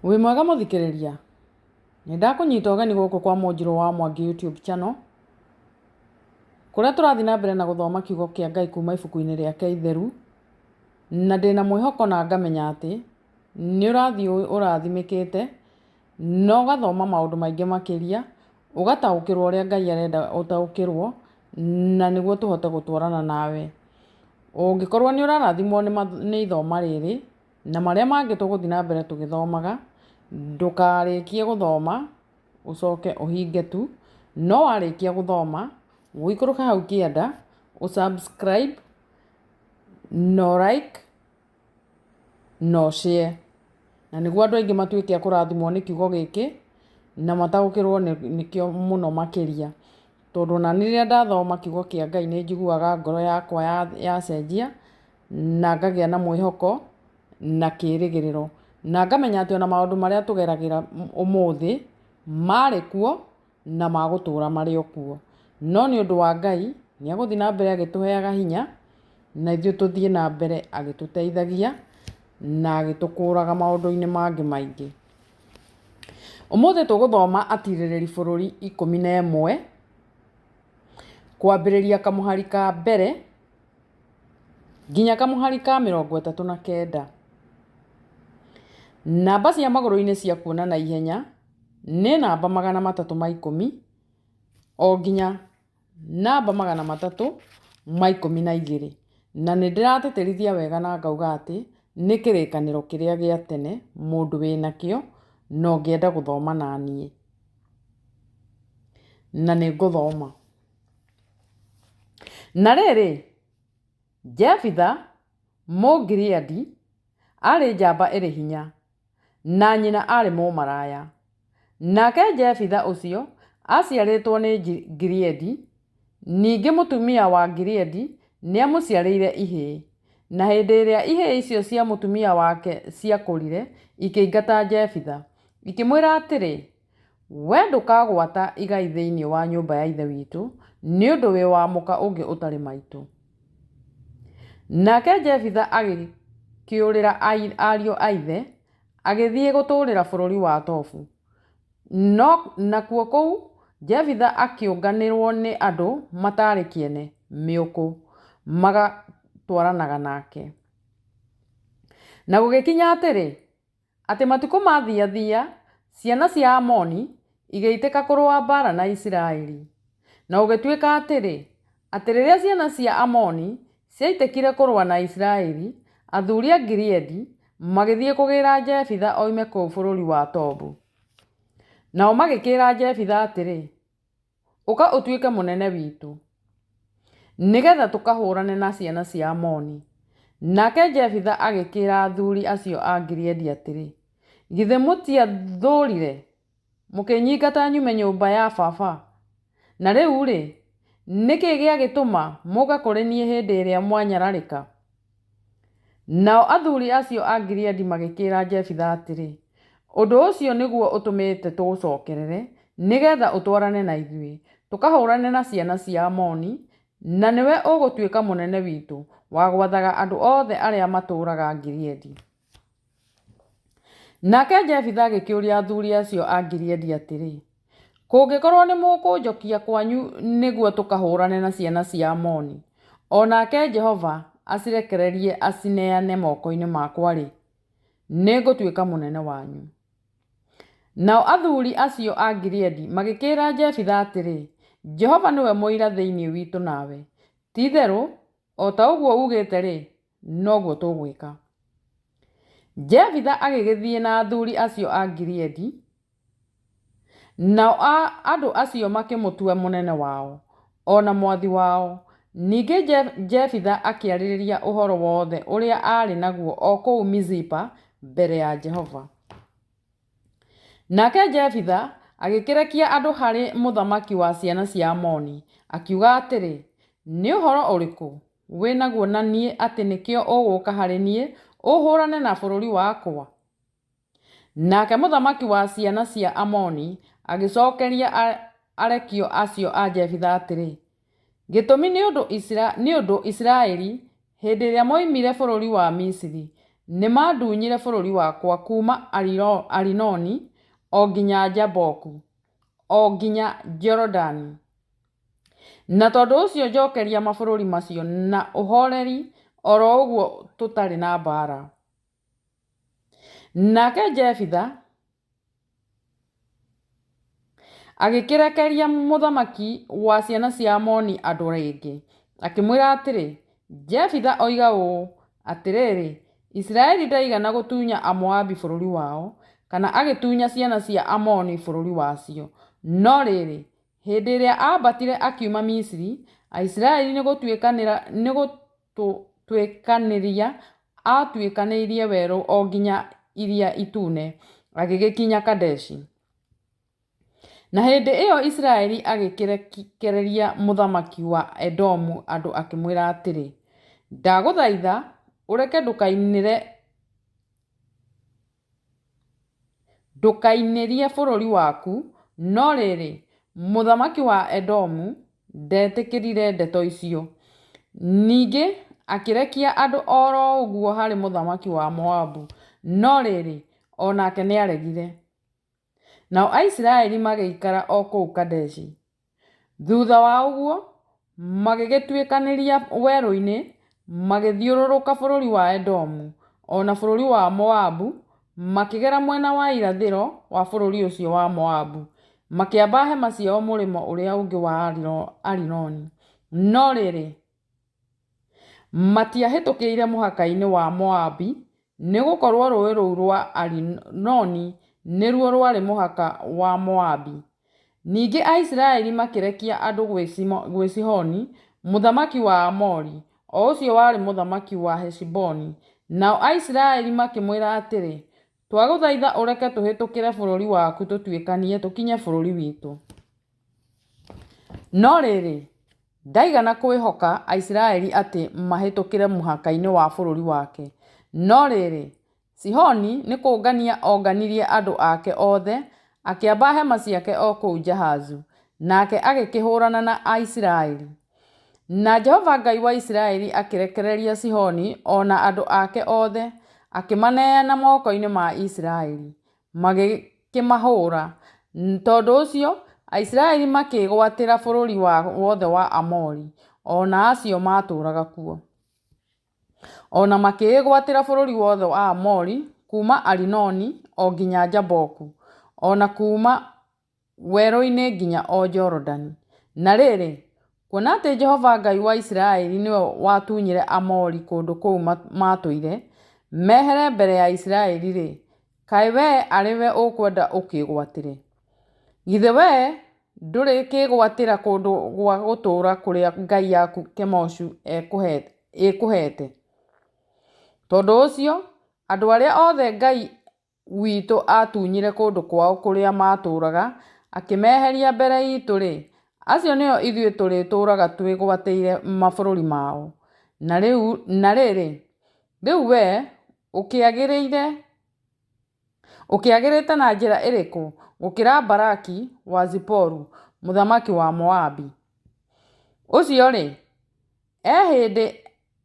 Wĩ mwega mũthikĩrĩria? Nĩ ndakũnyita ũgeni gũkũ kwa Mũnjirũ wa Mwangi YouTube channel, kũrĩa tũrathiĩ na mbere na gũthoma kiugo kĩa Ngai kuma ibuku-inĩ rĩake itheru, na ndĩna mwĩhoko na ngamenya atĩ nĩ ũrathiĩ ũrathimĩkĩte na ũgathoma maũndũ maingĩ makĩria, ũgataũkĩrwo ũrĩa Ngai arenda ũtaũkĩrwo, na nĩguo tũhote gũtwarana nawe. Ũngĩkorwo nĩ ũrarathimwo nĩ ithoma rĩrĩ, na marĩa mangĩ tũgũthiĩ na mbere tũgĩthomaga, ndũkarĩkie gũthoma ũcoke ũhinge tu, no warĩkia gũthoma, ũikũrũke hau kĩanda, ũ subscribe, na ũ like, na ũ share. Na nĩguo andũ aingĩ matuĩke a kũrathimwo nĩ kiugo gĩkĩ, na mataũkĩrwo nĩkĩo mũno makĩria. Tondũ ona niĩ rĩrĩa ndathoma kiugo kĩa Ngai nĩ njiguaga ngoro yakwa yacenjia, na ngagĩa na mwĩhoko na kĩrĩgĩrĩro. Na ngamenya atĩ ona maũndũ marĩa tũgeragĩra ũmũthĩ, marĩ kuo na magũtũra marĩ o kuo. No nĩ ũndũ wa Ngai, nĩ egũthiĩ na mbere agĩtũheaga hinya, na ithuĩ tũthiĩ na mbere agĩtũteithagia na agĩtũkũraga maũndũ-inĩ mangĩ maingĩ. Ũmũthĩ tũgũthoma atirĩrĩri bũrũri 11, kwambĩrĩria kamũhari ka mbere nginya kamũhari ka 39. Namba cia magũrũ-inĩ cia kuona na ihenya nĩ namba 310 o nginya namba 312. Na nĩ ndĩratĩtĩrithia wega na ngauga atĩ nĩ kĩrĩkanĩro kĩrĩa gĩa tene mũndũ wĩnakĩo na ũngĩenda gũthoma na niĩ. Na nĩ ngũthoma. Na rĩrĩ, Jefitha Mũgileadi aarĩ njamba ĩrĩ hinya, na nyina aarĩ mũmaraya. Nake Jefitha ũcio aaciarĩtwo nĩ Gileadi, ningĩ mũtumia wa Gileadi nĩamũciarĩire ihĩĩ. Na hĩndĩ ĩrĩa ihĩĩ icio cia mũtumia wake ciakũrire, ikĩingata Jefitha, ikĩmwĩra atĩrĩ, Wee ndũkagwata igai thĩinĩ wa nyũmba ya ithe witũ, nĩ ũndũ wĩ wa mũka ũngĩ ũtarĩ maitũ. Nake Jefitha agĩkĩũrĩra ariũ a ithe, agĩthiĩ gũtũũrĩra bũrũri wa Tobu. No, nakuo kũu Jefitha akĩũnganĩrũo nĩ andũ mataarĩ kĩene, mĩũkũ, magatwaranaga nake. Na gũgĩkinya atĩrĩ, Atĩ matukũ maathiathia, ciana cia Amoni igĩitĩka kũrũa mbaara na Isiraeli. Na gũgĩtuĩka atĩrĩ, atĩ rĩrĩa ciana cia Amoni ciaitĩkire kũrũa na Isiraeli, athuri a Gileadi magĩthiĩ kũgĩra Jefitha oime kũu bũrũri wa Tobu. Nao magĩkĩĩra Jefitha atĩrĩ, Ũka ũtuĩke mũnene witũ, nĩ getha tũkahũrane na ciana cia Amoni. Nake Jefitha agĩkĩĩra athuri acio a Gileadi atĩrĩ, Githĩ mũtiathũũrire, mũkĩnyingata nyume nyũmba ya baba? Na rĩu-rĩ, nĩ kĩ gĩagĩtũma mũũke kũrĩ niĩ hĩndĩ ĩrĩa mwanyararĩka? Nao athuri acio a Gileadi magĩkĩĩra Jefitha atĩrĩ, Ũndũ ũcio nĩguo ũtũmĩte tũgũcokerere, nĩ getha ũtwarane na ithuĩ, tũkahũrane na ciana cia Amoni, na nĩwe ũgũtuĩka mũnene witũ wa gwathaga andũ othe arĩa matũũraga Gileadi. Nake Jefitha agĩkĩũria athuri acio a Gileadi atĩrĩ, Kũngĩkorũo nĩ mũkũnjokia kwanyu nĩguo tũkahũrane na ciana cia Amoni, o nake Jehova acirekererie acineane moko-inĩ makwa-rĩ, nĩngũtuĩka mũnene wanyu. Nao athuri acio a Gileadi magĩkĩĩra Jefitha atĩrĩ, Jehova nĩwe mũira thĩinĩ witũ nawe, ti-itherũ o ta ũguo uugĩte-rĩ, noguo tũgwĩka. Jefitha agĩgĩthiĩ na athuri acio a Gileadi, nao andũ acio makĩmũtua mũnene wao, o na mwathi wao. Ningĩ Jefitha akĩarĩrĩria ũhoro wothe ũrĩa aarĩ naguo o kũu Mizipa mbere ya Jehova. Nake Jefitha agĩkĩrekia andũ harĩ mũthamaki wa ciana cia Amoni, akiuga atĩrĩ, Nĩ ũhoro ũrĩkũ wĩ naguo na niĩ atĩ nĩkĩo ũgũũka harĩ niĩ ũhũrane na bũrũri wakwa? Nake mũthamaki wa ciana cia Amoni agĩcokeria arekio acio a Jefitha atĩrĩ, Gĩtũmi nĩ ũndũ Isiraeli, hĩndĩ ĩrĩa moimire bũrũri wa Misiri, Nĩmaandunyire bũrũri wakwa kuuma Arinoni o nginya Jaboku, o nginya Jorodani. Na tondũ ũcio njokeria mabũrũri macio na ũhoreri o ro ũguo tũtarĩ na mbaara. Nake Jefitha agĩkĩrekeria mũthamaki wa ciana cia Amoni andũ rĩngĩ, akĩmwĩra atĩrĩ, Jefitha oiga ũũ, Atĩrĩrĩ, Isiraeli ndaigana gũtunya Amoabi bũrũri wao, kana agĩtunya ciana cia Amoni bũrũri wacio, no rĩrĩ, hĩndĩ ĩrĩa aambatire akiuma Misiri, Aisiraeli nĩ gũtuĩkanĩria aatuĩkanĩirie werũ o nginya Iria Itune, agĩgĩkinya Kadeshi. Na hĩndĩ ĩo Isiraeli agĩkĩrekereria mũthamaki wa Edomu andũ akĩmwĩra atĩrĩ, Ndagũthaitha ũreke ndũkainĩrie bũrũri waku, no rĩrĩ, mũthamaki wa Edomu ndetĩkĩrire ndeto icio. Ningĩ akĩrekia andũ o ro ũguo harĩ mũthamaki wa Moabi, no rĩrĩ, o nake nĩaregire. Nao Aisiraeli magĩikara o kũu Kadeshi. Thutha wa ũguo, magĩgĩtuĩkanĩria werũ-inĩ, magĩthiũrũrũka bũrũri wa Edomu, o na bũrũri wa Moabi, makĩgera mwena wa irathĩro wa bũrũri ũcio wa Moabi, makĩamba hema ciao mũrĩmo ũrĩa ũngĩ wa Arinoni. No rĩrĩ, matiahĩtũkĩire mũhaka-inĩ wa Moabi, nĩ gũkorũo rũũĩ rũu rwa Arinoni nĩruo rwarĩ mũhaka wa Moabi. Ningĩ Aisiraeli makĩrekia andũ gwĩ Sihoni, mũthamaki wa Aamori, o ũcio warĩ mũthamaki wa Heshiboni, nao Aisiraeli makĩmwĩra atĩrĩ, Twagũthaitha ũreke tũhĩtũkĩre bũrũri waku tũtuĩkanie tũkinye bũrũri witũ. No rĩrĩ, ndaigana kwĩhoka Aisiraeli atĩ mahĩtũkĩre mũhaka-inĩ wa bũrũri wake. No rĩrĩ, Sihoni nĩ kũũngania onganirie andũ ake othe, akĩamba hema ciake o kũu Jahazu, nake agĩkĩhũrana na Aisiraeli. Na Jehova Ngai wa Isiraeli akĩrekereria Sihoni o na andũ ake othe, akĩmaneana moko-inĩ ma Isiraeli, magĩkĩmahũra. Tondũ ũcio Aisiraeli makĩĩgwatĩra bũrũri wothe wa Aamori, o na acio maatũũraga kuo. O na makĩĩgwatĩra bũrũri wothe wa Aamori, kuuma Arinoni o nginya Jaboku, o na kuuma werũ-inĩ nginya o Jorodani. Na rĩrĩ, kuona atĩ Jehova Ngai wa Isiraeli nĩwe watunyire Aamori kũndũ kũu maatũire, mehere mbere ya Isiraeli-rĩ, kaĩ wee arĩ we ũkwenda ũkĩĩgwatĩre? Githĩ wee ndũrĩkĩĩgwatĩra kũndũ gwa gũtũũra kũrĩa ngai yaku Kemoshu ĩkũheete? Tondũ ũcio andũ arĩa othe Ngai witũ aatunyire kũndũ kwao kũrĩa maatũũraga, akĩmeheria mbere iitũ-rĩ, acio nĩo ithuĩ tũrĩtũũraga twĩgwatĩire mabũrũri mao. Na rĩrĩ, rĩu wee ũkĩagĩrĩte na njĩra ĩrĩkũ gũkĩra Balaki wa Ziporu, mũthamaki wa Moabi? Ũcio-rĩ, e hĩndĩ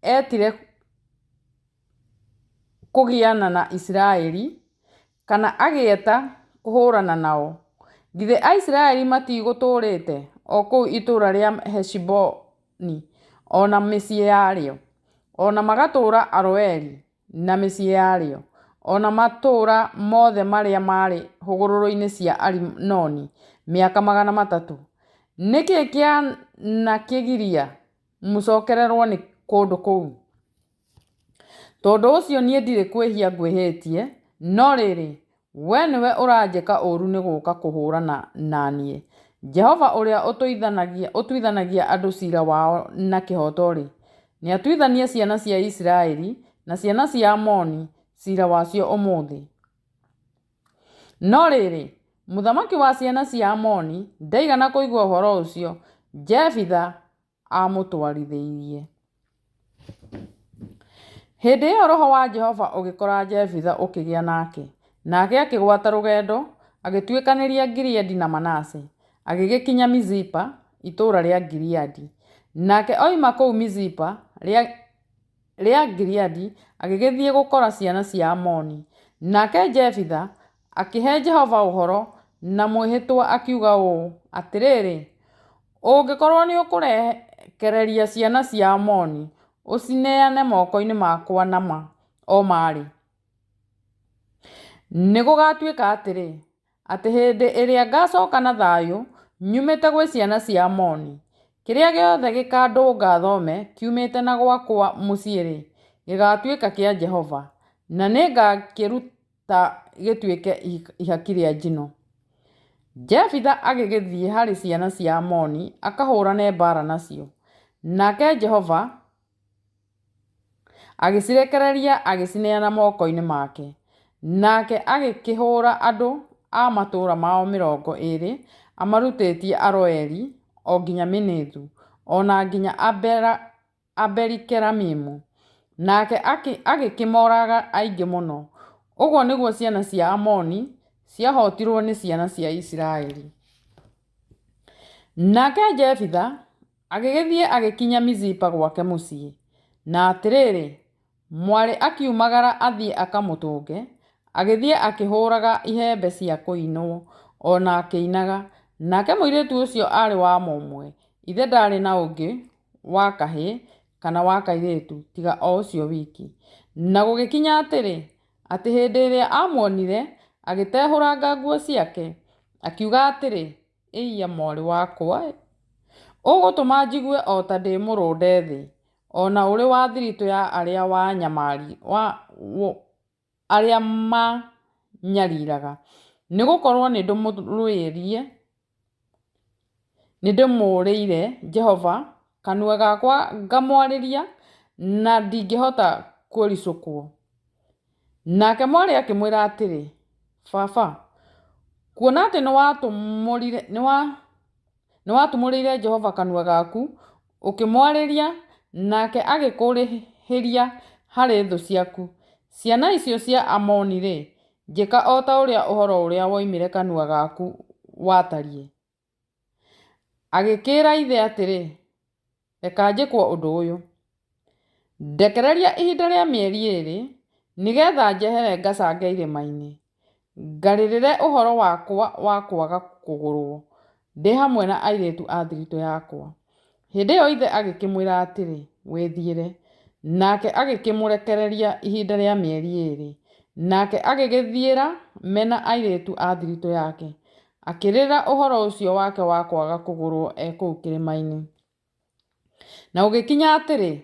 etire kũgiana na Isiraeli, kana agĩeta kũhũrana nao? Githĩ Aisiraeli matigũtũũrĩte o kũu itũũra rĩa Heshiboni o na mĩciĩ yarĩo, o na magatũũra Aroeri na mĩciĩ yarĩo, o na matũũra mothe marĩa maarĩ hũgũrũrũ-inĩ cia Arinoni mĩaka 300? Nĩ kĩĩ kĩanakĩgiria mũcokererũo nĩ kũndũ kũu? Tondũ ũcio niĩ ndirĩ kwĩhia ngwĩhĩtie, no rĩrĩ, wee nĩwe ũranjĩka ũũru nĩ gũũka kũhũrana na niĩ. Jehova ũrĩa ũtuithanagia andũ cira wao na kĩhooto-rĩ, nĩatuithanie ciana cia Isiraeli na ciana cia Amoni cira wacio ũmũthĩ. No rĩrĩ, mũthamaki wa ciana cia Amoni ndaigana kũigua ũhoro ũcio Jefitha aamũtwarithĩirie. Hĩndĩ ĩyo roho wa Jehova ũgĩkora Jefitha ũkĩgĩa nake, nake akĩgwata rũgendo, agĩtuĩkanĩria Gileadi na Manase, agĩgĩkinya Mizipa, itũũra rĩa Gileadi. Nake oima kũu Mizipa rĩa rĩa Gileadi agĩgĩthiĩ gũkora ciana cia Amoni. Nake Jefitha akĩhe Jehova ũhoro na mwĩhĩtwa, akiuga ũũ, Atĩrĩrĩ, ũngĩkorũo nĩũkũrekereria ciana cia Amoni, ũcineane moko-inĩ makwa na ma o ma-rĩ, nĩgũgatuĩka atĩrĩ, atĩ hĩndĩ ĩrĩa ngacoka na thayũ nyumĩte gwĩ ciana cia Amoni, kĩrĩa gĩothe gĩkandũnga thome kiumĩte na gwakwa mũciĩ-rĩ, gĩgatuĩka kĩa Jehova, na nĩngakĩruta gĩtuĩke ihaki rĩa njino. Jefitha agĩgĩthiĩ harĩ ciana cia Amoni akahũrane mbaara nacio, nake Jehova agĩcirekereria agĩcineana moko-inĩ make. Nake agĩkĩhũra andũ a matũũra mao 20, amarutĩtie Aroeri o nginya Minithu, o na nginya Abeli-Keramimu, nake agĩkĩmoraga aingĩ mũno. Ũguo nĩguo ciana cia Amoni ciahootirũo nĩ ciana cia Isiraeli. Nake Jefitha agĩgĩthiĩ agĩkinya Mizipa gwake mũciĩ. Na atĩrĩrĩ, mwarĩ akiumagara athiĩ akamũtũnge, agĩthiĩ akĩhũraga ihembe cia kũinwo, o na akĩinaga. Nake mũirĩtu ũcio aarĩ wa mũmwe, ithe ndaarĩ na ũngĩ wa kahĩĩ kana wa kairĩtu tiga o ũcio wiki. Na gũgĩkinya atĩrĩ, atĩ hĩndĩ ĩrĩa aamuonire, agĩtehũranga nguo ciake, akiuga atĩrĩ, Ĩiya, mwarĩ wakwa-ĩ! Ũgũtũma njigue o ta ndĩ mũrũnde thĩ, o na ũrĩ wa thiritũ ya arĩa maanyariiraga, nĩ gũkorũo nĩndĩmũũrĩire Jehova kanua gakwa ngamwarĩria, na ndingĩhota kwĩricũkwo. Nake mwarĩ akĩmwĩra atĩrĩ, Baba, kuona atĩ nĩwatumũrĩire Jehova kanua gaku ũkĩmwarĩria, nake agĩkũrĩhĩria harĩ thũ ciaku, ciana icio cia Amoni-rĩ, njĩka o ta ũrĩa ũhoro ũrĩa woimire kanua gaku watariĩ. Agĩkĩĩra ithe atĩrĩ, Reka njĩkwo ũndũ ũyũ. Ndekereria ihinda rĩa mĩeri 2, nĩgetha njehere ngacange irĩma-inĩ, ngarĩrĩre ũhoro wakwa wa kwaga kũgũrũo, ndĩ hamwe na airĩtu a thiritũ yakwa. Hĩndĩ ĩyo ithe agĩkĩmwĩra atĩrĩ, Wĩthiĩre. Nake agĩkĩmũrekereria ihinda rĩa mĩeri 2, nake agĩgĩthiĩra me na airĩtu a thiritũ yake, akĩrĩrĩra ũhoro ũcio wake wa kwaga kũgũrũo e kũu kĩrĩma-inĩ. Na gũgĩkinya atĩrĩ,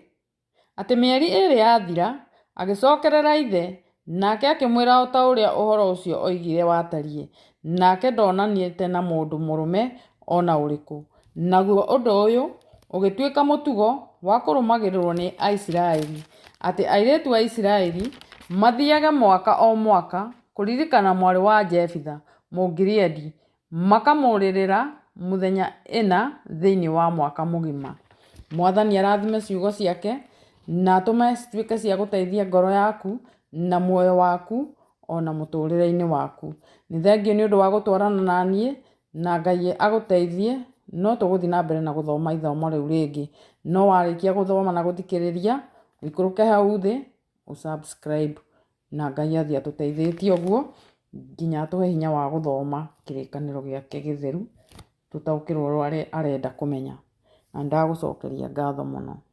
atĩ mĩeri 2 yathira, agĩcokerera ithe, nake akĩmwĩra o ta ũrĩa ũhoro ũcio oigire watariĩ, nake ndonanĩte na mũndũ mũrũme o na ũrĩkũ. Naguo ũndũ ũyũ ũgĩtuĩka mũtugo wa kũrũmagĩrĩrũo nĩ Aisiraeli, atĩ airĩtu a Isiraeli mathiage mwaka o mwaka kũririkana mwarĩ wa Jefitha, Mũgileadi, makamũrĩrĩra mũthenya ĩna thĩinĩ wa mwaka mũgima. Mwathani arathime ciugo ciake na atũme cituĩke cia gũteithia ngoro yaku na muoyo waku o na mũtũrĩre-inĩ waku. Nĩ thengiũ nĩ ũndũ wa gũtwarana na niĩ na Ngai agũteithie. No tũgũthiĩ na mbere na gũthoma ithomo rĩu rĩngĩ. No warĩkia gũthoma na gũthikĩrĩria, ũikũrũke hau thĩ ũ subscribe na Ngai athiĩ atũteithĩtie ũguo nginya atũhe hinya wa gũthoma kĩrĩkanĩro gĩake gĩtheru, tũtaũkĩrwo ũrĩa arenda kũmenya. Na nĩndagũcokeria ngatho mũno.